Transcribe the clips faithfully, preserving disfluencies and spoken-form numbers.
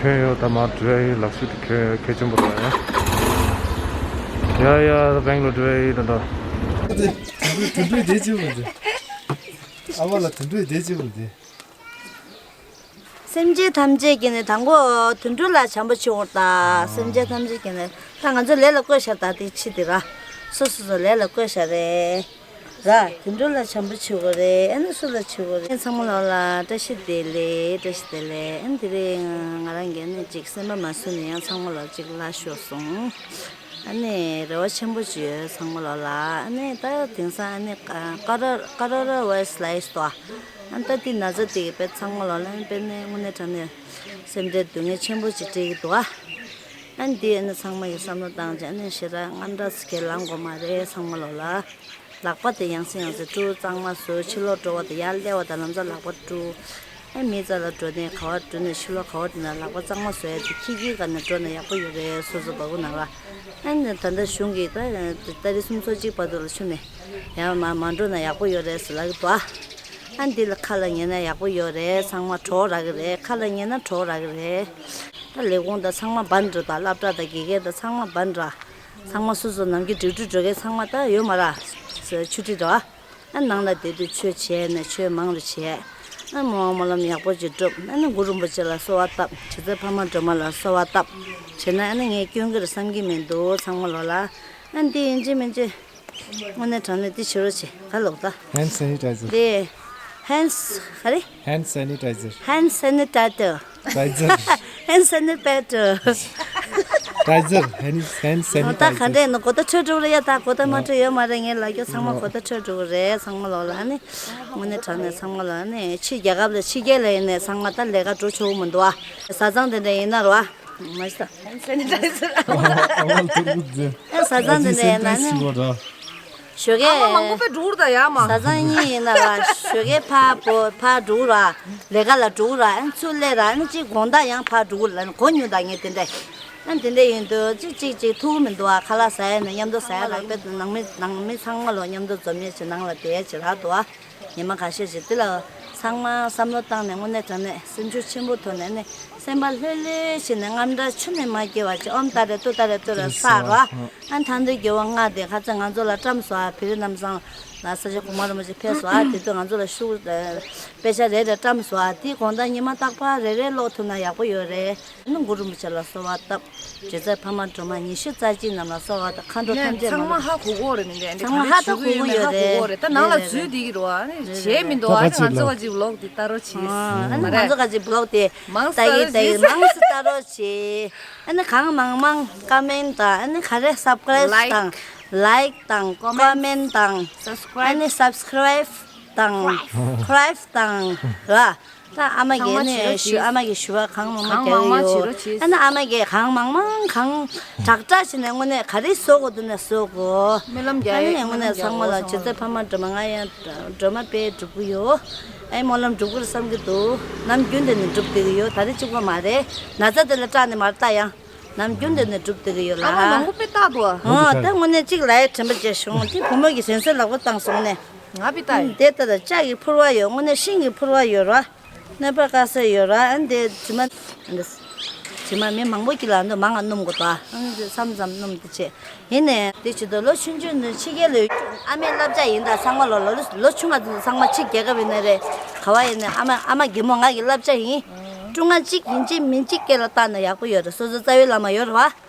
ཁྱོད་ཡོད་ད་མ་འགྲོ་ཡ་ཡིན་ལག་ཤུ་དེ་ཁྱོད་ཁྱད་ཆེན་པོ་རེད་ཡ། ཡ་ཡ་བེང་ལོ་འགྲོ་ཡ་ཡིན་ད་ད། དུད་འགྲོ་དེ་ཅི་བ་འདི། ཨ་བ་ལ་དུད་འགྲོ་དེ་ཅི་བ་འདི། སེམས་ཅན་ཐམས་ཅད་ཀྱིས་ནི་དང་པོ་དུད་འགྲོ་ལ་བྱམས་པོ་བྱེད་འོ་ད། སེམས་ཅན་ཐམས་ཅད་ཀྱིས་ནི་ད་ང་ཚོ་ལས་ལ་བཀོད་ཤར་ད་དེ་ཕྱི་དེ་ར། སོ་སོ་སོ་ལས་ལ་བཀོད་ཤར་རེད། ར། དུད་འགྲོ་ལ་བྱམས་པོ་བྱེད་དགོས་རེད། ཨ་ནི་སུ་ལ་བྱེད་དགོས་རེད། ཚང་མ་ལོ་ལ་བཀྲ་ཤིས་བདེ་ལེགས། བཀྲ་ཤིས་བདེ་ལེགས། ཨ་ནི་དེ་རིང་ང་རང་གིས་ནི་ཅིག་སེམས་པ་མ་བཟོད་ནས་ཡང་ཚང་མ་ལ་ཅིག་ལབ་ཤོར་སོང་། ཨ་ནི་རེ་བ་ཆེན་པོ་ཅིག་ཡོད་ཚང་མ་ལོ་ལ། ཨ་ནི་ད་དེང་སང་ཨ་ནི་ཀ་རོ་ཀ་རོ་ར་ཝའི་རས་ལའི་སི་དོ། ཨ་ནི་ད་དེ་ན་ཚ་དེ་གི་དཔེ་ཚང་མ་ལོ་ལ་ཨ་ནི་དཔེ་ནི་དངོས་གནས་དྲང་གནས་སེམས་ཁྲལ་སྡུག་བསྔལ་ཆེན་པོ་ཅིག་སྤྲད་ཀྱི་འདུག་ཨ། ཨ་ནི་དེ་ཨ་ནི་ཚང་མ་གི་བསམ་བློ་བཏང་བྱས་ཨ་ནི་ཞེ་དྲག་དངངས་སྐྲག་ཟེར་གྱི་ལངས་དགོས་མ་རེད་ཚང་མ་ལོ་ལ། ལག་པ་དེ་ཡང་སེ་ཡང་སེ་བཀྲུ། གཙང་མ་བཟོ། ཕྱི་ལོགས་འགྲོ་བ་དང་ཡར་སླེབས་པ་དང་ལམ་སང་ལག་པ་བཀྲུ། ཨེ་མི་རྩ་ལ་འགྲོ་ནས་ག་བ་འགྲོ་ནས་ཕྱི་ལོགས་ག་བ་འགྲོ་ན་ལག་པ་གཙང་མ་བཟོ་ཡ་དེ་ཁྱི་ཁྱིའི་སྒང་ནས་འགྲོ་ན་ཡག་པོ་ཡོད་རེད། སོ་སོ་བ་གུ་ནང་ལ། ཨེ་ནས་ད་ལྟ་གཞུང་གིས་ད་ཏ་རིག་སུམ་ཅུ་སོ་གཅིག་བར་དུ་ལ་ཆུ་ནས་ཡང་མ་མ་འགྲོ་ན་ཡག་པོ་ཡོད་རེད་ཟེར་ལབ་ཀྱི་འདུག་ཨ། ཨ་འདི་ལ་ཁ་ལ་ཉན་ན་ཡག་པོ་ཡོད་རེད། ཚང་མ་གྲོགས་རག་གི་རེད། ཁ་ལ་ཉན་ན་གྲོགས་རག་གི་རེད། ད་ལས་ཁུངས་དང་ཚང་མ་བན་འགྲོ་དང་སློབ་གྲྭ་དང་དགེ་རྒན་དང་ཚང་མ་བན་འགྲོ། ཚང་མ་སོ་སོ་ནམ་རྒྱུན་ཌིའུ་ཊི་འགྲོ་མཁན་ཚང་མ་ད་ཡོད་མ་རེད། ཆུ་ཊི་འགྲོ། ཨ་ནང་ལ་བསྡད་དུས་ཆོས་བྱས་ནས་ཆོས་མང་རུ་བྱས། ཨ་མོ་སྨོན་ལམ་ཡག་པོ་ཅིག་སྒྲུབ། ཨ་ནི་གུ་རུ་རིན་པོ་ཆེ་ལ་གསོལ་བ་བཏབ། དྲི་ཟའི་ཕ་མ་སྒྲོལ་མ་ལ་གསོལ་བ་བཏབ། བྱས་ན་ཨ་ནི་ངས་སྐྱོན་གྱི་རེད་བསམ་གྱི་མི་འདུག་ཚང་མ་ལོ་ལ། ཨ་འདི་ཡིན་གཅིག་མིན་གཅིག་དངོས་གནས་དྲང་གནས་འདི་བྱེད་རོགས་བྱེད། ག་ལོག་ད། Hand sanitizer. འདི་ཧེན་སི་ག་རེ། Hand sanitizer. Hand sanitizer. Tizer. Hand sanitizer. Tizer. Hand hand sanitizer. ད་ག་འདྲས་ནི་གོ་ད་འཕྲོད་འགྲོ་རེད་ཡ། ད་གོ་ད་མ་འཕྲོད་ཡོད་མ་རེད། ངས་ལབ་རྒྱུ་ཚང་མ་གོ་ད་འཕྲོད་འགྲོ་གི་རེད། ཚང་མ་ལོ་ལ་ནི་དངོས་གནས་དྲང་གནས་ཚང་མ་ལོ་ནི་ཕྱི་རྒྱལ་ཁབ་ལ་ཕྱི་རྒྱལ་ལ་ཡིན་ནས་ཚང་མ་ད་ལས་ཀ་འགྲོ་ཆོག་གི་མི་འདུག་ཨ། བཟའ་ཚང་དེ་འདྲ་ཡིན་ན་རོ་ཨ། མ་གཞི་ད། Hand sanitizer. ཨ་བ་ལ་ཐུག་གི་ཟེར། ཨ་བཟའ་ཚང་དེ་འདྲ་ཡིན་ན་ནི། ཨ་མ་མང་པོ་དཔེ་འགྲོ་གི་རེད་ད་ཡ་མ། བཟའ་ཚང་གཉིས་ཡིན་ན་ར་ཞོགས་ཀས་ཕར་བོ་ཕར་འགྲོ་གི་ར། ལས་ཀ་ལ་འགྲོ་གི་ར། ཨ་ཚུར་སླེབས་ར་ཨ་ནི་གཅིག་དགོང་དག་ཡང་ཕར་འགྲོ་གི་ར། གོ་མྱོང་ད་ངས་དེ་འདྲ། ཨ་དེ་འདྲ་ཡིན་དུས་གཅིག་གཅིག་གཅིག་ཐུག་གི་མི་འདུག་ཨ། ཁ་ལག་ཟ་ཡ་ནི་མཉམ་དུ་ཟ་ཡ་ར། དཔེ་ནང་མི་ནང་མི་ཚང་མ་ལོ་མཉམ་དུ་འཛོམས་ཡས་བྱས་ནང་ལ་བསྡད་ཡས་བྱས་རག་འདུག་ཨ། ཉི་མ་ཁ་ཤས་ཤིག་འདི་ལ་ཚང་མ་བསམ་བློ་བཏང་ནས་དངོས་གནས་དྲང་གནས་སེམས་ཤུགས་ཆེན་པོ་ཐོག་ནས་ནི་སེམས་པ་ལྷོད་ལྷོད་བྱས་ནས་རྔམ་སྐྲག་ཆུ་ནས་མ་སྐྱེ་བ་ཅིག་ཨོཾ་ཏཱ་རེ་ཏུཏྟཱ་རེ་ཏུ་རེ་བསགས་རོགས། ཨ་ཐང་འདོད་དགེ་བ་ལྔ་དེ་ཁ་ཚ་ང་ཚོ་ལ་བཀྲམ་སོང་ཨ། བེ་རི་གནམ་བཟང་ལ་ས་སྐྱ་གོང་མ་རིན་པོ་ཆེ་ཕེབས་སོང་ཨ། དེ་དུས་ང་ཚོ་ལ་ཤུགས་དཔེ་ཆ་རེ་རེ་བཀྲམ་སོང་ཨ། དེ་དགོང་དག་ཉི་མ་རྟག་པར་རེ་རེ་ཀློག་ཐུབ་ན་ཡག་པོ་ཡོད་རེད། ཨ་ནི་གུ་རུ་རིན་པོ་ཆེ་ལ་གསོལ་བ་བཏབ། དྲི་ཟའི་ཕ་མ་སྒྲོལ་མ་ཉི་ཤུ་རྩ་གཅིག་རྣམས་ལ་གསོལ་བ་དང་མཁའ་འགྲོ་ནས་ཐམས་ཅད་ཚང་མ་མ་ཧ་གོ་གོ་རེད། མི་འདྲ་འདི་ཚང་མ་ག་ཧ་རེ་ད་བྱེད་གོ་གི་ཡོད་མེད་ཧ་གོ་གོ་རེད། ད་ནང་ལ་རེད་འཛུལ་རེད་བསྡད་ཀྱི་རེད་བ། ཨ་ནི་རེད་བྱས་མི་འདུག་ད་ཨ་ནི་ང་ཚོ་ག་ཅིག་ཝི་ལོག་འདི་ལྟ་རོགས་བྱེད། ཨ་ནི་མ་ང་རེད་ཚོ་ག་ཅིག་ཝི་ལོག་དེ་མང་ལྟ་གི་ལྟ་གི་མང་སུ་ལྟ་རོགས་བྱེད། ཨ་ནི་གང་མང་མང་ཀོ་མེན་ཊི་དང་ཨ་ནི་ག་རེ་སབ་སི་ཀ་རའིབ་དང་ལའིཀ་དང་ཀོ་མེན་ཊི་དང་ཨ་ནི་སབ་སི་ཀ་རའིབ་དང་ཁ་རའིབ་དང་ར། ད་ཨ་མ་གིས་ནས་ཞུ་ཨ་མ་གིས་ཞུ་བ་གང་མང་མང་རྒྱག་གི་ཡོད། ཨ་ནི་ཨ་མ་གིས་གང་མང་མང་གང་དྲག་དྲག་བྱས་ནས་དངོས་གནས་ག་རེ་བཟོ་དགོས་འདུག་ན་བཟོ་དགོས། སྨོན་ལམ་རྒྱག་ཨ་ནི་ཡས་དངོས་གནས་ཚང་མ་ལ་སྤྱི་ཚོགས་ཕ་མ་སྒྲོལ་མ་ང་ཡང་སྒྲོལ་མ་དཔེ་སྒྲུབ་ཀྱི་ཡོད། ཨ་ནི་སྨོན་ལམ་སྒྲུབ་དགོས་བསམ་གྱི་འདུག་ནམ་རྒྱུན་དུ་ནས་སྒྲུབ་བསྡད་ཀྱི་ཡོད། ད་རེས་གཅིག་པ་མ་རེད། ན་ཚ་དེ་ལ་སྐྲག་ནས་མ་རེད་ད་ཡང་། ནམ་རྒྱུན་དུ་ནས་སྒྲུབ་བསྡད་ཀྱི་ཡོད་ལ། ཨ་མ་མང་པོ་དཔེ་བཏགས་འདུག་ཨ། ཨོ་ད་དངོས་གནས་གཅིག་ལ་ཡ་དྲན་པ་བརྗེད་བྱུང་། དེ་བུ་མོ་གིས་གཟན་གཟན་ལག་པ་བཏང་སོང་ནས། ང་པི་ཏའི། དེ་ལྟར་ལྕགས་ཀྱི་ཕོར་པ་ཡོད། དངོས་གནས་ཤིང་གི་ཕོར་པ་ཡོད་ར། གནོད་པ་དཀའ་ས་ཡོད་ར། ཨ་འདི་དྲི་མ། དྲི་མ་མི་མང་པོ་གྱིས་ལ་འདི་མང་ང་སྣོམ་དགོས་ད། ཨ་འདི་མཚམས་མཚམས་སྣོམ་དེ་བྱས། ཡིན་ནས་དེ་བྱེད་དུས་ལོ་ཆུང་ཆུང་འདི་ཕྱི་རྒྱལ་ལ་ཡོད། ཨ་མའི་བསླབ་བྱ་ཡིན་ད་ཚང་མ་ལོ་ལོ་ལོ་ཆུང་བ་འདི་ཚང་མ་ཕྱི་རྒྱལ་ཁབ་ཡིན་ན་རེད། ག་བ་ཡིན་ནས་ཨ་མ་ཨ་མ་རྒན་མོ་ང་གི་བསླབ་བྱ་ཡིན། ཀྲུང་ང་གཅིག་ཡིན་གཅིག་མིན་གཅིག་སྐེ་ལ་བཏགས་ན་ཡག་པོ་ཡོད་རེད། སོ་སོ་རྩ་བའི་བླ་མ་ཡོད་རེད་བ།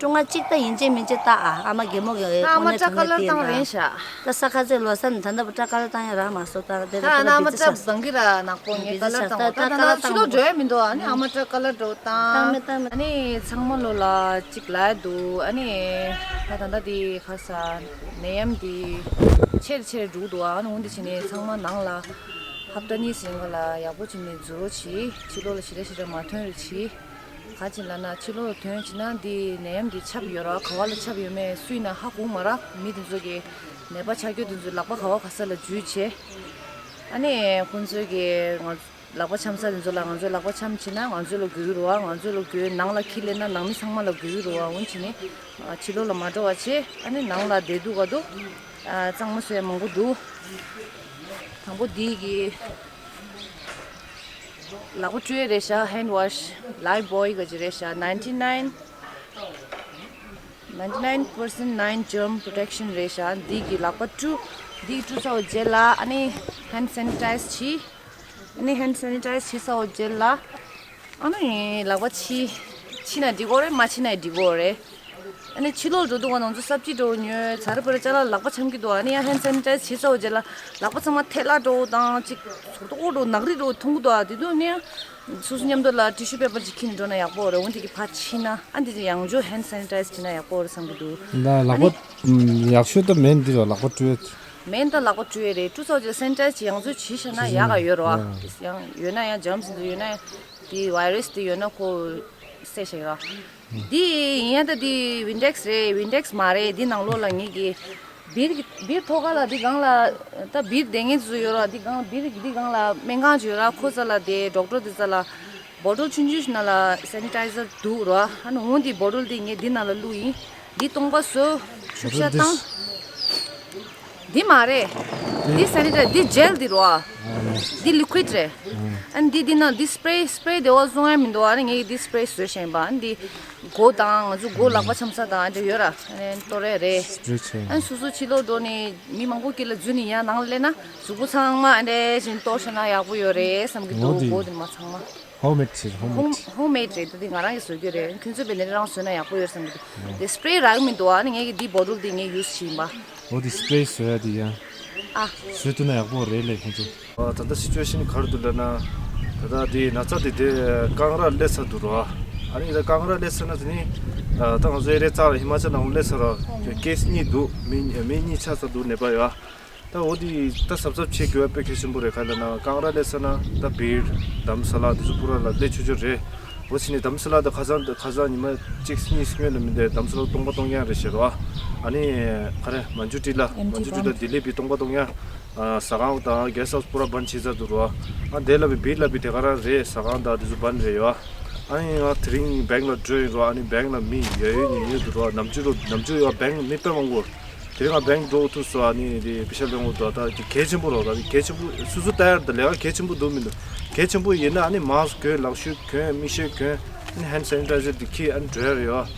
ཀྲུང་ང་གཅིག་ད་ཡིན་གཅིག་མིན་གཅིག་ད་ཨ་ཨ་མ་རྒན་མོ་གི་ད་ཨ་མ་སྐྲ་ཀ་ལར་བཏང་རན་ཤག་ད་ས་ཁ་ཚེ་ལོ་ས་ནི་ད་ལྟ་བུ་སྐྲ་ཀ་ལར་བཏང་ཡ་རག་མ་སོང་། ད་དེ་ད་ལ་ཨ་ན་ཨ་མ་སྐྲ་བཟང་གི་ར་ནག་པོ་ངས་ཀ་ལར་བཏང་བ་ད་ད་ད་ཕྱི་ལོགས་འགྲོ་ཡ་མི་འདུག་ཨ་ནི་ཨ་མ་སྐྲ་ཀ་ལར་འགྲོ་བཏང་མེད་བཏང་མེད། ཨ་ནི་ཚང་མ་ལོ་ལ་གཅིག་ལ་འདུག་ཨ་ནི་ད་ད་ལྟ་དེ་ཁ་ས་ནད་ཡམས་དེ་ཆེར་ཆེར་འགྲོ་འདུག་ཨ་ནི་འོན་ཏེ་བྱས་ནས་ཚང་མ་ནང་ལ་ཧབ་ཏ་གཉིས་ཟིན་ག་ལ་ཡག་པོ་བྱས་ནས་འཛུལ་རོགས་བྱེད། ཕྱི་ལོགས་ལ་ཞེ་དྲག་ཞེ་དྲག་མ་ཐོན་རོགས་བྱེད། ག་ཅི་ལབ་ན་ཕྱི་ལོགས་ཐོན་བྱས་ན་འདི་ནད་ཡམས་འདི་ཁྱབ་ཡོད་ར། ག་བ་ལ་ཁྱབ་ཡོད་མེད་སུས་ན་ཧ་གོ་མ་ར། མི་དེ་ཚོ་གི་ནད་པ་ཆགས་རྒྱུ་དེ་ཚོ་ལག་པ་ག་བ་ག་ས་ལ་འཇུས་བྱས། ཨ་ནི་ཁོང་ཚོས་གི་ང་ལག་པ་འཆམ་ས་དེ་ཚོ་ལ་ང་ཚོས་ལག་པ་འཆམ་བྱས་ན་ང་ཚོ་ལ་འགོས་རོ་བ། ང་ཚོ་ལ་འགོས་ནང་ལ་ཁྱི་ལེན་ན་ནང་མི་ཚང་མ་ལ་འགོས་རོ་བ། འོན་བྱས་ནས་ཕྱི་ལོགས་ལ་མ་འགྲོ་བ་བྱས། ཨ་ནི་ནང་ལ་བསྡད་འདུག་ག་འདུག་གཙང་མ་བཟོ་ཡ་མང་པོ་འདུག་དང་པོ་འདི་གི་ལག་པ་བཀྲུ་ཡས་རེད་ཤག་ཧེན་ཌི་ཝོ་ཤི་ལའིབ་བོའེ་ག་ཅི་རེད་ཤག ninety nine ninety nine percent nine germ protection རེད་ཤག་འདི་གི་ལག་པ་བཀྲུ། འདི་བཀྲུ་ཚར་བའི་རྗེས་ལ་ཨ་ནི་ཧེན་ཌི་སེ་ནི་ཊའི་ཛི་བྱེད། ཨ་ནི་ཧེན་ཌི་སེ་ནི་ཊའི་ཛི་བྱེད་ཚར་བའི་རྗེས་ལ་ཨ་ནི་ལག་པ་ཕྱིས། ཕྱིས་ན་འགྲིག་གི་རེད། མ་ཕྱིས་ན་འགྲིག་གི་རེད། ཨ་ནི་ཕྱི་ལོགས་འགྲོ་དུས་ང་ཚོ་སབ་ཇི་འདྲ་བོ་ཉོས། ཚ་རུ་བ་རུ་ཅ་ལག་ལག་པ་འཆང་གི་འདུག་ཨ་ནི་ཡང་ཧེན་ཌི་སེ་ནི་ཊའི་ཛི་བྱེད་ཚར་བའི་རྗེས་ལ་ལག་པ་ཚང་མ་ཐལ་ལ་འདྲ་བོ་དང་ཅིག་ཟོག་ཏོག་འདྲ་བོ་ནག་རིལ་འདྲ་བོ་མཐོང་གི་འདུག་ཨ་དེ་དུས་ནི་ཡང་སོ་སོ་མཉམ་དུ་ལ་ཊི་ཤུ་པེ་པར་ཅིག་ཁྱེར་ནས་འགྲོ་ན་ཡག་པོ་རེད། འོན་ཏེ་གི་ཕར་ཕྱིན་ན་ཨ་འདི་ཅིག་ཡང་བསྐྱར་ཧེན་ཌི་སེ་ནི་ཊའི་ཛི་བྱེད་ན་ཡག་པོ་རེད་བསམ་གི་འདུག་ད་ཨ་ལག་ནི་པ་ཡག་ཤོས་ད་མེན་འདི་ར་ལག་པ་བཀྲུས། མེན་ད་ལག་པ་བཀྲུས་རེད། བཀྲུས་ཚར་རྗེས་སེ་ནི་ཊའི་ཛི་ཡང་བསྐྱར་བྱས་ཤག་ན་ཡག་ག་ཡོད་རེད་བ། ཡང་ཡོད་ན་ཡང་ཇརམ་སི་འདི་ཡོད་ན་ཡང་དེ་བྷའི་རས་དེ་ཡོད་ན་ཁོ་བསད་ཤག་ཡོད་ར། འདི་ཡིན་ཡང་ད་འདི་ཝིན་ཌེག་སི་རེད། ཝིན་ཌེག་སི་མ་རེད། འདི་ནང་ལོགས་ལ་ངེད་ཀྱི་བིར་གྱི་བིར་ཐོག་ཁ་ལ་འདི་སྒང་ལ་ད་བིར་བསྡད་མཁན་ཚོ་ཡོད་ར། འདི་སྒང་བིར་གྱི་འདི་སྒང་ལ་སྨན་ཁང་ཅིག་ཡོད་ར། ཁོ་རྩ་ལ་དེ་ཌོག་ཊར་དེ་རྩ་ལ་བོ་ཊལ་ཆུང་ཆུང་ཞིག་ནང་ལ་སེ་ནི་ཊའི་ཛར་འདུག་ར། ཨ་ནི་འོང་འདི་བོ་ཊལ་འདི་ངས་འདི་ནང་ལ་བླུགས་ཡིན། འདི་སྟོང་པ་བཟོས། ཆུ་བོ་བཤལ་འདི་བཏང་། འདི་མ་རེད། འདི་སེ་ནི་ཊའི་འདི་ཇེལ་འདི་རོ། འདི་ལི་ཀུའིཌ་རེད། ཨ་ནི་འདི་འདི་ན་འདི་སི་པི་རེ་སི་པི་རེ་དེ་བ་བཟོ་ཡ་མི་འདུག་ཨ་ནི་ངས་འདི་སི་པི་རེ་བཟོས་བཞག་ཡིན་པ། ཨ་ནི་འདི་མགོ་དང་ང་ཚོ་མགོ་ལག་པ་འཆང་ས་དང་ཨ་འདྲ་ཡོད་ར། ཨ་ནི་གཏོར་ཡ་རེད། སི་པི་རེ་རེད། ཨ་ནི་སོ་སོ་ཕྱི་ལོགས་འགྲོ་ནས་མི་མང་པོ་དཀྱིལ་ལ་འཛུལ་ནས་ཡར་ནང་ལ་སླེབས་ན་གཟུགས་པོ་ཚང་མ་ཨ་འདྲ་བཞིན་གཏོར་བཞག་ན་ཡག་པོ་ཡོད་རེད་བསམ་གྱི་འོ་འདུག་དེ་མགོ་དེ་མ་ཚང་མ། ཧོམ་མེཌ་བྱས། ཧོམ་མེཌ། ཧོམ་ཧོམ་མེཌ་རེད། ད་དེ་ང་རང་གིས་བཟོ་རྒྱུ་རེད། ཁྱོད་ཚོས་བས་ནས་རང་བཟོས་ན་ཡག་པོ་ཡོད་བསམ་གྱི་འདུག་དེ་སི་པི་རེ་རག་གི་མི་འདུག་ཨ་ནི་ངས་ཀྱི་འདི་བོ་ཊལ་འདི་ངས་ཡུ་སི་བྱས་ཡིན་པ། འོ་དེ་སི་པི་རེ་བཟོ་ཡ་དེ་ཡ། ཨ། བཟོས་ཐུབ་ན་ཡག་པོ་རེད་ལས་ཁོང་ཚོ། ད་ལྟ་སི་ཅུ་ཨེ་ཤན་ག་རེ་འདུག་ལབ་ན། ད་ལྟ་དེ་ན་ཚ་དེ་དེ་རྐང་རག་སླེབས་ཚར་འདུག་རོ། ཨ་ནི་ད་རྐང་རག་སླེབས་ཚར་ན་དེ་ནི་ད་ང་ཚོ་ཨེ་རི་ཡ་རྩ་ལ་ཧི་མ་ཅལ་ནང་སླེབས་ཚར་རོ། ཀེ་སི་གཉིས་འདུག་མི་མི་གཉིས་ཆགས་ཚར་འདུག་ནད་པ་ཡོད། ད་འོ་དེ་ད་གཟབ་གཟབ་བྱེད་དགོས་པ་དཔེ་གལ་ཆེན་པོ་རེད། ག་ལབ་ན་རྐང་རག་སླེབས་ཚར་ན་ད་བིར་དྷ་རམ་ས་ལ་དེ་ཚོ་པུ་ར་ལ་སླེབས་ཆོག་ཆོག་རེད། འོ་ཕྱིན་ནས་དྷ་རམ་ས་ལ་ད་ཁ་སང་ཁ་སང་ཉི་མ་གཅིག་གཉིས་སྔོན་ལ་མི་འདུག་དྷ་རམ་ས་ལ་སྟོང་པ་སྟོང་རྐྱང་རེད་ཟེར་བ། ཨ་ནི་ག་རེ་མན་ཇུ་ཊི་ལ་མན་ཇུ་ཊི་ལ་ལྡི་ལི་བི་སྟོང་པ་སྟོང་རྐྱང་། ཟ་ཁང་དང་གེ་སི་ཧའུ་སི་པུ་ར་བན་བྱས་ཚར་འདུག་རོ། ཨ་དེ་ལ་བི་བིར་ལ་བི་དེ་ག་རང་རེད། ཟ་ཁང་དང་དེ་ཚོ་བན་རེད་ཡོད། ཨ་ནི་ང་དེ་རིང་བེང་ལ་འགྲོ་ཡིན་རོ། ཨ་ནི་བེང་ལ་མི་ཡོད་ཡོད་ནི་ཡོད་འདུག་རོ། ནམ་རྒྱུན་རོ་ནམ་རྒྱུན་ཡོད་བེང་མི་དཔེ་མང་པོ། དེ་རིང་ང་བེང་འགྲོ་ཐུབ་སོང་། ཨ་ནི་དེ་པེ་ཤ་ལེན་འོ་དོ་ད་དེ་གལ་ཆེན་པོ་རོ། ད་དེ་གལ་ཆེན་པོ་སུ་སུ་ལྟ་ཡར་ད་ལས་ཀ་གལ་ཆེན་པོ་འདུག་མི་འདུག་གལ་ཆེན་པོ་ཡིན་ན་ཨ་ནི་མཱ་སི་ཀི་གྱོན། ལག་ཤུབས་གྱོན། མིག་ཤེལ་གྱོན། ཨ་ནི་ཧེན་ཌི་སེ་ནི་ཊའི་ཛར་དེ་འཁྱེར་ཨ་ནི་འགྲོ་ཡ་རེད་ཡོད།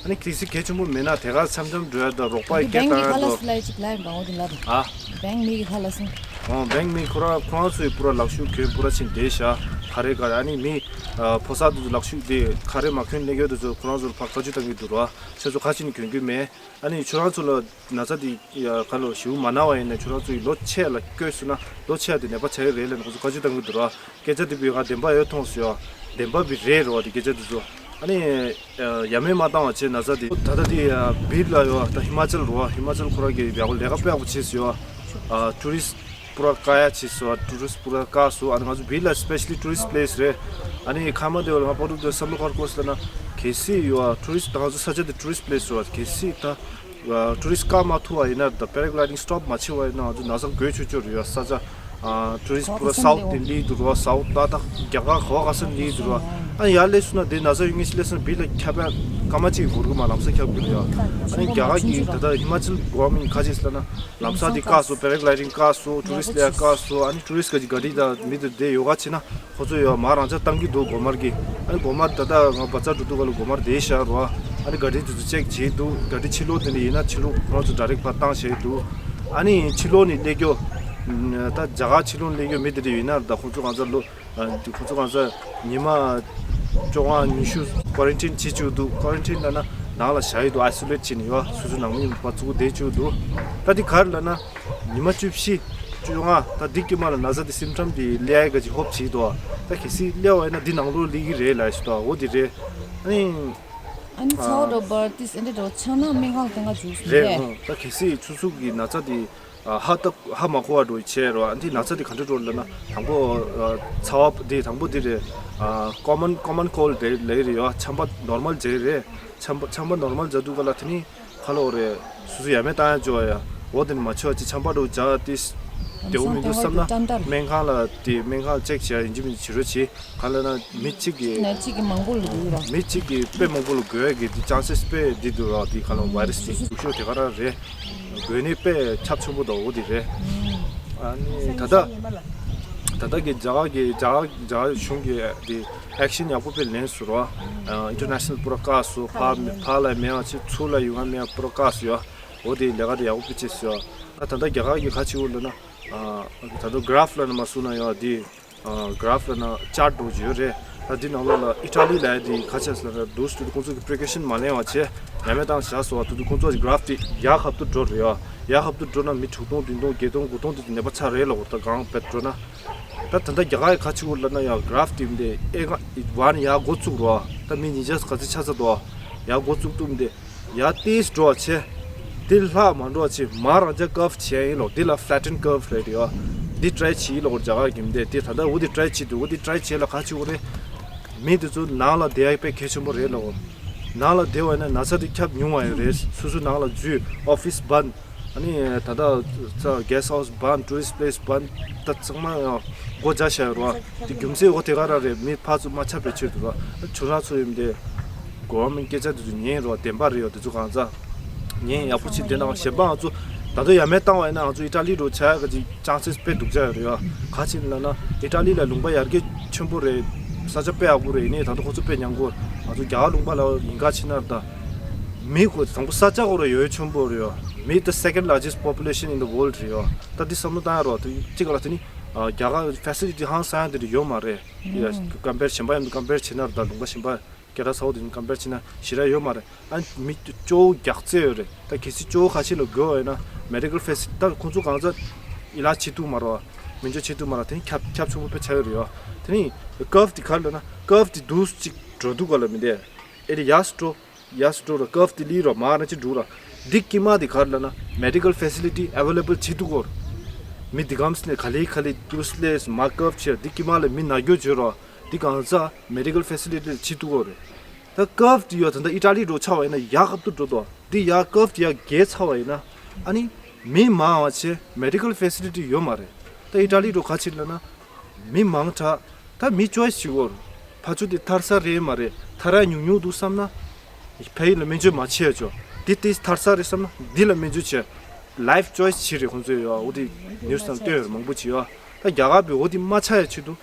ཨ་ནི་གལ་སྲིད་གལ་ཆེན་པོ་མེད་ན་དེ་ག་འཆམ་འཆམ་འགྲོ་ཡ་ད་རོགས་པ་ཡི་སྐད་བཏང་ཡ་འདུག་བེང་གི་ཁ་ལག་སི་ལའི་ཅིག་ལ་ཡིན་པ་འོ་དེ་ལ་རེད། ཨ། བེང་མི་གི་ཁ་ལག་སི། ཨོ་བེང་མི་ཁོ་རང་ཁོ་རང་ཚོའི་པུ་ར་ལག་ཤུབས་གྱོན་པུ་ར་ཕྱིན་བསྡད་ཤག་ག་རེ་ག་རེ། ཨ་ནི་མི་ཕོ་གསར་དེ་ཚོ་ལག་ཤུབས་དེ་ག་རེ་མ་གྱོན་སླེབས་ཡོད་དེ་ཚོ་ཁོ་རང་ཚོར་ཕར་བཀའ་བཀྱོན་བཏང་གི་འདུག་ར། ཁྱོད་ཚོ་ཁ་ཅིག་ནས་གྱོན་གྱི་མེད། ཨ་ནི་ཁྱོད་རང་ཚོ་ལ་ན་ཚ་དེ་ཡ་ག་ལོ་ཞེ་པོ་མ་ན་བ་ཡིན་ན་ཁྱོད་རང་ཚོ་ཡི་ལོ་ཕྱེད་ལ་བསྐྱོད་སོང་ན་ལོ་ཕྱེད་དེ་ནད་པ་ཆགས་ཀྱི་རེད་ལབ་ནས་ཁོ་ཚོ་བཀའ་བཀྱོན་བཏང་གི་འདུག་ར། སྐད་ཆ་དེ་བོད་ང་བདེན་པ་ཡོད་མཐོང་སོང་ཡ། བདེན་པ་བི་རེད་རོ་དེ་སྐད་ཆ་དེ་ཚོ། ཨ་ནི་ཡ་མེད་མ་བཏང་བ་བྱས་ན་ཚ་དེ་ད་ལྟ་དེ་ཡ་བིར་ལ་ཡོད་ད་ཧི་མ་ཅལ་རོ། ཧི་མ་ཅལ་ཁོ་རང་གི་ཡག་པོ་ལས་ཀ་དཔེ་ཡག་པོ་བྱས་སོང་ཡ། ཨ་ཊུ་རི་སི་པུ་ར་བཀག་ཡ་བྱས་སོང་། ཊུ་རི་སི་པུ་ར་བཀག་སོང་། ཨ་ནི་ང་ཚོ་བིར་ལ་སི་པེ་ཤ་ལི་ཊུ་རི་སི་པི་ལེ་སི་རེད། ཨ་ནི་ཁ་མ་དེ་བ་ལ་ང་པོ་ཏུ་དེ་བསམ་བློ་ག་རེ་འཁོར་སོང་ལབ་ན་གལ་སྲིད་ཡོད་ཨ་ཊུ་རི་སི་ད་ང་ཚོ་ས་ཆ་དེ་ཊུ་རི་སི་པི་ལེ་སི་རེད་བ། གལ་སྲིད་ད་ཊུ་རི་སི་བཀག་མ་ཐུབ་པ་ཡིན་ན་ད་པེ་ར་གི་ལའི་ཌིང་སི་ཊོབ་མ་བྱས་པ་ཡིན་ན་ང་ཚོ་ན་ཚ་འགོས་ཆོག་ཆོག་རེད་ཡ། ས་ཆ་ཨ་ཊུ་རི་སི་པུ་ར་སའུཐ་དེ་སླེབས་འདུག་རོ། སའུཐ་ད་ད་རྒྱ་གར་ག་བ་ག་ས་སླེབས་འདུག་རོ། ཨ་ཡར་སླེབས་སོང་ན་དེ་ན་ཚ་ཡོད་མཁན་ཞིག་སླེབས་སོང་ན་བིར་ལ་ཁྱབ་པ་སྐར་མ་གཅིག་འགོར་གི་མ་ལམ་སང་ཁྱབ་གི་རེད་ཡ། ཨ་ནི་རྒྱ་གར་གི་ད་ལྟ་ཧི་མ་ཅལ་གོ་ཝར་མེན་ག་ཅིག་ལབ་ན་ལམ་སང་དེ་བཀག་སོང་། པེ་ར་གི་ལའི་ཌིང་བཀག་སོང་། ཊུ་རི་སི་ལ་བཀག་སོང་། ཨ་ནི་ཊུ་རི་སི་ག་ཅིག་ག་རི་ད་མི་དེ་དེ་ཡོ་ག་བྱས་ན་ཁོ་ཚོ་ཡོ་མ་རང་ཅག་བཏང་གི་འདུག་གོ་མར་གི། ཨ་ནི་གོ་མར་ད་ལྟ་ང་བ་ཚ་འགྲོ་དུས་ག་ལ་གོ་མར་དེ་ཤར་རོ། ཨ་ནི་ག་རི་དེ་ཚོ་ཅེག་བྱས་འདུག་ག་རི་ཕྱི་ལོགས་དེ་འདྲ་ཡིན་ན་ཕྱི་ལོགས་ཁོ་རང་ཚོ་ཌའི་རེག་ཕར་བཏང་བྱས་འདུག་ཨ་ནི་ཕྱི་ལོགས་ནས་སླེབས་རྒྱུ་ད་རྒྱ་གར་ཕྱི་ལོགས་ནས་སླེབས་རྒྱུ་མི་དེ་འདྲ་ཡིན་ན་ད་ཁོ་ཚོ་ང་ཚོ་ལོ། ཨ་ཁོ་ཚོ་གང་ཟག་ཉི་མ་བཅོ་ལྔ་ཉི་ཤུ་ཀོ་རན་ཊིན་བྱེད་བཅུག་འདུག་ཀོ་རན་ཊིན་ལབ་ན་ནང་ལ་བཞག་ཡི་འདུག་ཨའི་སོ་ལེཊ་བྱས་ནས་ཡོད། སོ་སོའི་ནང་མི་ཡིན་པ་ཚུགས་བསྡད་བཅུག་འདུག་ད་དེ་ག་རེ་ལབ་ན་ཉི་མ་བཅུ་བཞི་བཅོ་ལྔ་ད་འདི་དཀྱིལ་མ་ལ་ན་ཚ་དེ་སིམ་ཊམ་དེ་སླེབས་ཡ་ག་ཅིག་ཧོབ་བྱེད་འདུག་ད་གལ་སྲིད་སླེབས་པ་ཡིན་ན་འདི་ནང་ལོགས་སླེབས་ཀྱི་རེད་ལབ་ཞུ་དོ། འོ་དེ་རེད། ཨ་ནི་ཨ་ནི་ཚ་བ་འདྲ་བོ་པར་ཏིས་ཨེ་འདྲ་འདྲ་བོ་ཆགས་ན་སྨན་ཁང་ལ་བསྟན་ག་འཇུག་སྲིད་རེད། པས། ཨོ་ད་གལ་སྲིད་ཆུ་ཚོད་ཀྱི་ན་ཚ་དེ་ཨ་ཧ་ད་ཧ་མ་གོ་བ་འགྲོ་བྱས་རོ། ཨ་འདི་ན་ཚ་འདི་ག་འདྲ་འགྲོ་ལབ་ན་དང་པོ་ཨ་ཚ་བ་འདི་དང་པོ་འདི་རེད། ཨ་ཀོ་མན་ཀོ་མན་ཀོལ་དེ་ལབ་རེད་ཡོ། ཆམ་པ་ནོར་མལ་བྱས་རེད། ཆམ་པ་ཆམ་པ་ནོར་མལ་བྱས་དུས་ག་ལ་དེ་ནི་ཁ་ལོ་རེད། སོ་སོ་ཡ་མེད་བཏང་ཡ་འཇོག་ཡ། འོ་དེ་ནི་མ་བྱེད་པ་ཅིག་ཆམ་པ་འགྲོ་བྱ་ཏིས་དེ་འོ་མི་འདུག་བསམ་ན་སྨན་ཁང་ལ་དེ་སྨན་ཁང་ལ་ཅེག་བྱས་ཡིན་གཅིག་མིན་གཅིག་བྱེད་རོགས་བྱེད། ག་ལབ་ན་མི་གཅིག་གིས་ནས་གཅིག་གིས་མང་པོ་ལ་འགོས་ར། མི་གཅིག་གིས་དཔེ་མང་པོ་ལ་འགོས་ཀྱི་དེ་ཅན་སེས་དཔེ་འདི་འདུག་ར། དེ་ག་ལ་བྷའི་རས་དེ་སྡུག་ཤོས་དེ་ག་རང་རེད། འགོས་ནི་དཔེ་ཁྱབ་ཆེན་པོ་འདུག་འོ་དེ་རེད། ཨ་ནི་ད་ལྟ་ད་ ད་ལྟ་གི་རྒྱ་གར་གྱི་རྒྱ་གར་རྒྱ་གར་གཞུང་གི་དེ་ཨེག་ཤན་ཡག་པོ་དཔེ་ལེན་སོང་ར། ཨིན་ཊར་ནེ་ཤ་ནལ་པུ་ར་བཀག་སོང་། ཕར་ཕར་ལ་མེད་པ་བྱས། ཚུར་ལ་ཡོང་ཡ་མེད་པ་པུ་ར་བཀག་སོང་ཡ། འོ་དེ་ལས་ཀ་དེ་ཡག་པོ་དཔེ་བྱས་སོང་ཡ། ད་ད་ལྟ་རྒྱ་གར་གྱི་ག་ཅིག་འོ་ལབ་ན། ད་ལྟ་གྷ་ར་ཕ་ལབ་ན་མ་སུ་ན་ཡ་དེ། གྷ་ར་ཕ་ལབ་ན་ཅར་ཊི་འདྲ་བོ་ཅིག་ཡོད་རེད། ད་འདི་ནང་ལོགས་ལ་ཨི་ཊ་ལི་ལབ་ཡ་དེ་ག་ཅིག་ལབ་ན་འདུག་སེ་དུས་ཁོང་ཚོ་གི་པི་རི་ཀོ་ཤན་མ་ལེན་པ་བྱས་ཡ་མེད་བཏང་བཞག་སོང་བ། དུས་དུས་ཁོང་ཚོ་གི་གྷ་ར་ཕ་དེ་ཡར་ཧབ་ཏུ་འགྲོ་རེད་ཡ། ཡར་ཧབ་ཏུ་འགྲོ་ན་མི་དྲུག་སྟོང་བདུན་སྟོང་བརྒྱད་སྟོང་དགུ་སྟོང་དེ་ནད་པ་ཆགས་རེད་ལབ་ཀྱི་འདུག་ད་གང་བེད་འགྲོ་ན། ད་ད་ལྟ་རྒྱ་གར་གྱི་ག་ཅིག་འོ་ལབ་ན་ཡ་གྷ་ར་ཕ་དེ་མི་འདི་ཨེ་ག་ཝན་ཡར་འགོ་བཙུགས་རོ། ད་མི་ཉིས་བརྒྱ་ག་ཚོད་ཆགས་ཚར་འདུག་ཡར་འགོ་བཙུགས་དུས་མི་འདི། ཡར་ཏོག་ཙམ་འགྲོ་བ་བྱས། དེ་ལྷག་མ་འགྲོ་བ་བྱས། མར་རང་འཇགས་ཀར་ཝི་བྱས་ཡིན་ལོ། འདི་ལ་ཕ་ལེ་ཊན་ཀར་ཝི་རེད་ཡ། འདི་ཊ་རའི་བྱས་ཡིན་ལོ། རྒྱ་གར་གྱི་མི་འདི་དེ་ད་ལྟ་འོ་འདི་ཊ་རའི་བྱས་འདུག་འོ་འདི་ཊ་རའི་བྱས་ལ་ག་ཅིག་འོ་རེད། མི་དེ་ཚོ་ནང་ལ་བསྡད་ཡ་དཔེ་གལ་ཆེན་པོ་རེད་ལོ། ནང་ལ་བསྡད་པ་ཡིན་ན་ན་ཚ་དེ་ཁྱབ་ཉུང་བ་ཡོད་རེད། སོ་སོ་ནང་ལ་འཛུལ། ཨོ་ཕི་སི་བན། ཨ་ནི་ད་ལྟ་ས་གྷེ་སི་ཊི་ཧའུ་སི་བན། ཊུ་རི་སི་ཊི་པི་ལེ་སི་བན། ད་ཚང་མ་ཡང་སྒོ་རྒྱག་བཞག་ཡོད་རེད་བ། དེ་རྒྱུ་མཚན་འོ་དེ་ག་རང་རེད། མི་ཕར་ཚུར་མ་ཆགས་པའི་ཆེད་དུ་ར། ཁྱོད་རང་ཚོ་ཡིན་དེ་གོ་ཝར་མེན་ཊི་སྐད་ཆ་དེ་ཚོ་ཉན་རོགས། བདེན་པ་རེད་ཡོད། དེ་ཚོ་གང་ཟག་ཉན་ཡག་པོ་བྱེད། དེ་ནང་གཞན་པ་ང་ཚོ་ད་དུང་ཡ་མེད་བཏང་བ་ཡིན་ན་ང་ཚོ་ཨི་ཊ་ལི་འདྲ་བོ་ཆགས་ཡག་གི་ཅང་སེ་དཔེ་སྡུག་ཅག་ཡོད་རེད་ཡ། ག་ཅིག་ལབ་ན་ཨི་ཊ་ལི་ལ་ལུང་པ་ཡར་རྒྱས་ཆེན་པོ་རེད། ས་ཆ་དཔེ་ཡག་པོ་རེད། ཡིན་ནའི་ད་དུང་ཁོ་ཚོ་དཔེ་ཉམས་རྒུད། ང་ཚོ་རྒྱ་གར་ལུང་པ་ལ་ཡིན་ག་ཕྱིན་ན་ད། མི་ཁོ་དང་པོ་ས་ཆ་ཁོ་ར་ཡོད་ཆེན་པོ་རེད་ཡ། མི་the second largest population in the world རེད་ཡ། ད་འདི་བསམ་བློ་བཏང་ཡ་རོགས། དེ་གཅིག་ལ་དེ་ནི་རྒྱ་གར་ཕེ་སི་ལི་ཊི་ཧང་སང་ཡ་དེ་འདྲ་ཡོད་མ་རེད། ཡ་ཀམ་པེར་གཞན་པ་ཡང་ཀམ་པེར་བྱེད་ན་ད་ལུང་པ་གཞན་པ་སྐད་གྲགས་ཚ་བོ་དེ་ནི་ཀམ་པེར་བྱེད་ན་ཞེ་དྲག་ཡོད་མ་རེད། ཨ་མི་གཙོ་བོ་རྒྱགས་ཚད་ཡོད་རེད། ད་གལ་སྲིད་གཙོ་བོ་ཁ་ཤས་ལ་དགོས་པ་ཡིན་ན་མེ་ཌི་ཀལ་ཕེ་སི་ལི་ཊི། ད་ཁོང་ཚོ་གང་ཚ་ཨི་ལཱཇ་བྱེད་ཐུབ་མ་རེད་བ། མི་འཇོག་བྱེད་ཐུབ་མ་རེད། དེ་ནི་ཁྱབ་ཁྱབ་ཆེན་པོ་དཔེ་ཆགས་ཡོད་རེད་ཡ། དེ་ནི་ཀར་ཝི་དེ་ག་རེ་ལབ་ན་ཀར་ཝི་དེ་འདུག་སེ་གཅིག་འགྲོ་འདུག་ག་ལ་མི་འདས། ཨེ་རེད་ཡ་སི་འགྲོ། ཡ་སི་འགྲོ་ར། ཀར་ཝི་དེ་ལི་ར་མར་ན་ཅི་འགྲོ་ར། འདི་དཀྱིལ་མ་དེ་ག་རེ་ལབ་ན་མེ་ཌི་ཀལ་ཕེ་སི་ལི་ཊི་ཨ་ཝེ་ལེ་བལ་བྱེད་ཐུབ་གོ། མི་འདི་གམ་སི་ནས་ག་ལེ་ག་ལེ་ཏུས་ལས་མ་ཀར་ཝི་བྱེད། འདི་དཀྱིལ་མ་ལ་མི་ན་རྒྱུ་བྱོས་ར། འདི་གང་ཟག་མེ་ཌི་ཀལ་ཕེ་སི་ལི་ཊི་བྱེད་ཐུབ་གོ་རེད། ད་ཀར་ཝི་དེ་ཡོད་ད་ལྟ་ཨི་ཊ་ལི་འགྲོ་ཆགས་པ་ཡིན་ན་ཡར་ཧབ་ཏུ་འགྲོ་དོ། འདི་ཡར་ཀར་ཝི་དེ་ཡར་བརྒལ་ཚར་བ་ཡིན་ན་ཨ་ནི་མི་མང་བ་བྱས་མེ་ཌི་ཀལ་ཕེ་སི་ལི་ཊི་ཡོད་མ་རེད། ད་ཨི་ཊ་ལི་འགྲོ་ག་ཅིག་ལབ་ན། མི་མང་དྲགས། ད་མི་ཅོའི་སི་བྱེད་དགོས། ཕར་ཚུར་དེ་ཐར་ས་རེད་མ་རེད། ཐར་ཡ་ཉུང་ཉུང་འདུག་བསམ་ན། ཕ་ཡུལ་ལ་སྨན་བཅོས་མ་བྱས་ཆོག་འདི་དེ་ཐར་ས་རེད་བསམ་ན་འདི་ལ་སྨན་བཅོས་བྱས། ལའིཕ་ཅོའི་སི་བྱེད་རེད་ཁོང་ཚོས་ཡོད། འོ་དེ་ནིའུ་སི་ནང་བཏོན་ཡོད་རེད། མང་པོ་བྱེད་ཡོད། ད་རྒྱ་གར་པས་འོ་དེ་མ་ཆགས་ཡ་ཆེད་དུ་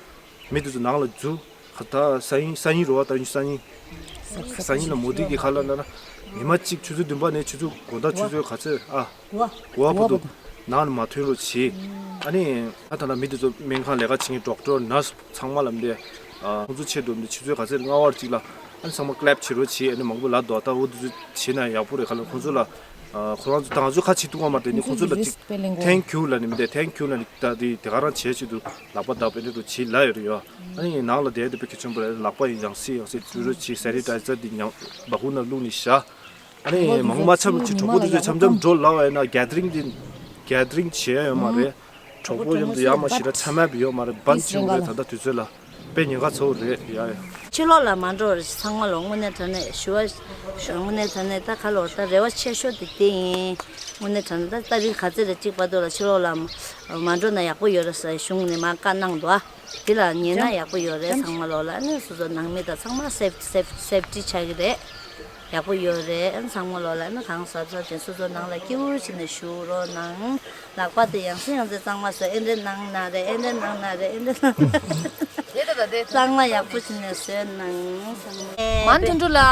མི་དེ་ཚོ་ནང་ལ་འཛུལ། ད་སང་ཉིན་སང་ཉིན་རེད་བ། ད་ཉིན་སང་ཉིན། སང་ཉིན་ལ་མོ་དི་གིས་ག་རེ་ལབ་ན། ཉི་མ་གཅིག་ཆུ་ཚོད་བདུན་པ་ནས་ཆུ་ཚོད་དགོང་དག་ཆུ་ཚོད་ག་ཚོད་ཨ། དགུ་པ་བར་དུ་ནང་ནས་མ་ཐོན་རོགས་བྱེད། ཨ་ནི་ད་ད་ལྟ་མི་དེ་ཚོ་སྨན་ཁང་ལས་ཀ་བྱེད་མཁན་ཌོག་ཊར་ནར་སི་ཚང་མ་ལ་འདི་ཁོང་ཚོ་ཆེད་དུ་འདི་ཆུ་ཚོད་ག་ཚོད་ལྔ་པ་གཅིག་ལ་ཨ་ནི་ཚང་མ་ཀི་ལེབ་བྱེད་རོགས་བྱེད། ཨ་ནི་མང་པོ་ལབ་འདུག་ད་འོ་དེ་ཚོ་བྱེད་ན་ཡག་པོ་རེད། ག་ལ་ཁོང་ཚོ་ལ་ཁོ་རང་ཚོ་ད་ང་ཚོ་ཁ་ཕྱེ་ཐུབ་ཀྱི་མ་རེད། དེ་ནི་ཁོང་ཚོ་ལ་ཅིག་ཐེང་ཁྱུ་ལབ་ནི་མི་འདུག་ཐེང་ཁྱུ་ལབ་ནི་ད་དེ་དེ་ག་རང་བྱེད་ཆེད་དུ་ལག་པ་བརྡབ་པའི་འདྲ་འདྲ་བྱེད་ལབ་ཡོད་རེད་ཡ། ཨ་ནི་ནང་ལ་བསྡད་དེ་དཔེ་གལ་ཆེན་པོ་རེད། ལག་པ་ཡང་ཡང་སེ་ཡང་སེ་བཀྲུ་རོགས་བྱེད། སེ་ནི་ཊའི་ཛར་འདི་ཉང་སྦ་ཁུག་ནང་བླུགས་ནས་བཞག་ཨ་ནི་མང་པོ་མ་ཆགས་རོགས་བྱེད། གྲོགས་པོ་དེ་ཚོ་འཆམ་འཆམ་འགྲོ་ལབ་པ་ཡིན་ན་གེ་དར་རིང་འདི་གེ་དར་རིང་བྱེད་ཡ་ཡོད་མ་རེད། གྲོགས་པོ་མཉམ་དུ་ཡག་མ་ཞེ་དྲག་འཆམ་ཡ་ཡོད་མ་རེད། བན་ཆུང་རེད། ད་ལྟ་དུས་ཚོད་ལ་དཔེ་ཉེན་ཁ་ཚ་བོ་རེད་ཡ། ཕྱི་ལོགས་ལ་མ་འགྲོ་རེད། ཚང་མ་ལོ་དངོས་གནས་དྲང་གནས་ཞུ་བ་ཞུ་དངོས་གནས་དྲང་གནས་ད་ག་ལོར་ད་རེ་བ་ཆེ་ཤོས་དེ་དེ་ཡིན། དངོས་གནས་དྲང་གནས་ད་ཏ་རིག་ག་ཚོད་རེ་གཅིག་བར་དུ་ལ་ཕྱི་ལོགས་ལ་མ་འགྲོ་ན་ཡག་པོ་ཡོད་རེད་ཟེར་གཞུང་ནས་མ་བཀའ་གནང་འདུག་དེ་ལ་ཉན་ན་ཡག་པོ་ཡོད་རེད། ཚང་མ་ལོགས་ལ་ཨ་ནི་སོ་སོ་ནང་མི་དང་ཚང་མ་སེབ་སེབ་སེབ་ཊི་ཆགས་ཀྱི་རེད། ཡག་པོ་ཡོད་རེད། ཨ་ནི་ཚང་མ་ལོགས་ལ་ཨ་ནི་གང་ཟབ་ཟབ་བྱས་སོ་སོ་ནང་ལ་སྐྱིད་པོ་བྱས་ནས་བཞུགས་རོགས་གནང་། ལག་པ་དེ་ཡང་སེ་ཡང་སེ་གཙང་མ་བཟོས། ཨེ་འདྲ་གནང་ན་རེད། ཨེ་འདྲ་གནང་ན་རེད། ཨེ་འདྲ་གནང་། དེ་ལྟ་ལ་དེ་གཙང་མ་ཡག་པོ་བྱས་ནས་བཟོས་གནང་། མན་དོན་གྲུབ་ལ་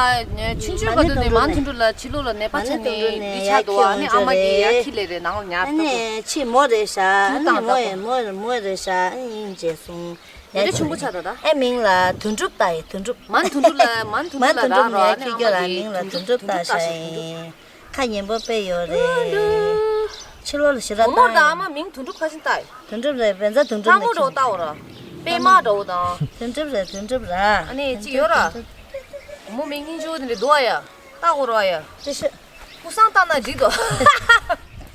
ཆུང་ཆུང་བར་དུ་ནས་མན་དོན་གྲུབ་ལ་ཕྱི་ལོགས་ལ་ནད་པ་ཆགས་ནས་འདི་ཆགས་འདུག་ཨ་ནི་ཨ་མ་གིས་ཡར་ཁྱི་ལས་རེད། ནང་ལ་ཉར་ཐུབ། ཨ་ནི་ཕྱི་མོ་རེད་ཤག་ཨ་ནི་མོ་ཡ་མོ་མོ་རེད་ཤག་ཨ་ནི་རྗེས་སོང་། ཡ་དེ་ཆུང་པོ་ཆགས་ད་ད། ཨེ་མིང་ལ་དོན་གྲུབ་བཏགས་ཡིན། དོན་གྲུབ། མན་དོན་གྲུབ་ལ་མན་དོན་གྲུབ་ལ་རག་རོགས། ཨ་ནི་ཨ་མ་གིས་མིང་ལ་དོན་གྲུབ་བཏགས་ཤག་ཡིན། ཁ་ཉན་པོ་དཔེ་ཡོད་རེད། ཕྱི་ལོགས་ལ་ཞེ་དྲག་བུ་མོར་དང་ཨ་མ་མིང་དོན་གྲུབ་ཁ་ཤས་བཏགས་ཡིན། དོན་གྲུབ་རེད། བན་ཚ་དོན་གྲུབ་ནས་ཁྱོད། ལྟ་བོ་ར། པད་མ་འདྲ་བོ་དང་། དོན་གྲུབ་རེད། དོན་གྲུབ་ར། ཨ་ནི་གཅིག་ཡོད་ར། བུ་མོ་མིང་སྙིང་རྗེ་པོ་དེ་འདྲ་འདུག་ཨ་ཡ། ལྟ་བོ་ར་ཡ། དེ་ཤི། སྐུ་སྲུང་བཏགས་ན་འགྲིག་འདུག་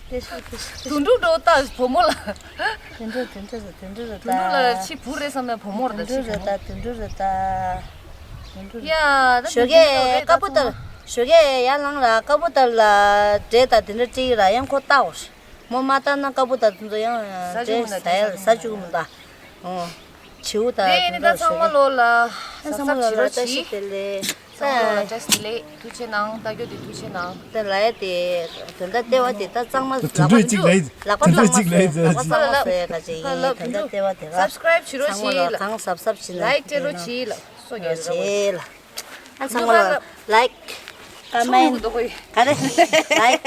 དེ་ཤི་དེ་ཤི། དོན་གྲུབ་འདྲ་བོ་བཏགས་བུ་མོ་ལ། དོན་གྲུབ་དོན་གྲུབ་རེད། དོན་གྲུབ་རེད་ད། དོན་གྲུབ་ལ་ཕྱི་བུ་རེད་བསམ་ན་བུ་མོ་རེད་ད། དོན་གྲུབ་རེད་ད། དོན་གྲུབ་རེད་ད། དོན་གྲུབ་རེད། ཡ་ད་ཞོགས་ཀས་དཀར་པོ་ལྟར། ཞོགས་ཀས་ཡར་ལངས་ར། དཀར་པོ་ལྟར་ལ་འབྲས་དང་དེ་འདྲ་སྤྲད་ཀྱི་ར། ཡང་ཁོ་ལྟ་འོ། མོ་མ་ལྟ་ན་དཀར་པོ་ལྟར་དེ་ཚོ་ཡང་ཟ་བཅུག་འབྲས་མི་འདུག་ཟ་ཡ་ཟ་བཅུག་མི་འདུག་ཨོ། བྱིའུ་དང་དེ་ཡིན་ནི་ད་ཚང་མ་ལོ་ལ་ཚང་མ་ལོ་ལ་བཀྲ་ཤིས་བདེ་ལེགས། ཚང་མ་ལོ་ལ་བཀྲ་ཤིས་བདེ་ལེགས། ཐུགས་རྗེ་གནང་། ད་རྒྱུ་དེ་ཐུགས་རྗེ་གནང་། ད་ལ་ཡ་དེ་དོན་དག་ལྟེ་བ་དེ་ད་གཙང་མ་དུད་འགྲོས་གཅིག་ལ་ཡིན། ལག་པ་དུད་འགྲོས་གཙང་མ་གཅིག་ལ་ཡིན། ཟེར་ལག་པ་གཅིག་གཙང་མ་ཟེར་ག་ཅིག་ཡིན། དོན་དག་ལྟེ་བ་དེ་ར་སབ་སི་ཀ་རེབ་བྱེད་རོགས་ཚང་མ་ལོ་བྱེད་ལ། གང་གཟབ་གཟབ་བྱེད་ལ། ལའིཀ་སྤྲད་རོགས་བྱེད་ལ། སོ་རྒྱག་རོགས་བྱེད་ལ། ཨ་ཚང་མ་ལོ་ལའིཀ། ཀ་མེན། ག་རེ། ལའིཀ།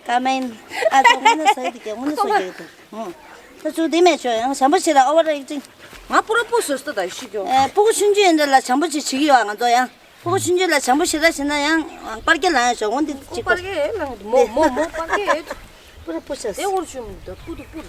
ཀ་མེན། ཨ་ཚོ་དངོས་གནས་སོ་ཡི་དུ་གེ་དངོས་གནས་སོ་རྒྱག་གི་འདུག་ད་ཚུར་དེ་མེད་ཆོག་ཡང་བྱམས་པོ་བྱེད་ལ། ཨོ་བ་ར་ཡིག་ཅིང་ང་པུ་ར་པུ་སོ་སྟོ་ད་ཤི་གྱོ། ཨེ་སྤུ་གུ་ཆུང་ཆུང་ཡིན་འདྲ་ལ་བྱམས་པོ་བྱེད་བྱེད་ཀྱི་ཡོད། ང་ཚོ་ཡང་སྤུ་གུ་ཆུང་ཆུང་ལ་བྱམས་པོ་བྱེད་ད་བྱེད་ན་ཡང་པར་རྒྱག་ལ་ཡང་ཞོག་འོན་ཏེ་ཅིག་པར་རྒྱག་ལ་མོ་མོ་མོ་པར་རྒྱག་པུ་ར་པུ་ཤ་དེ་འུར་ཆུམ་ད་པུ་དུ་པུ་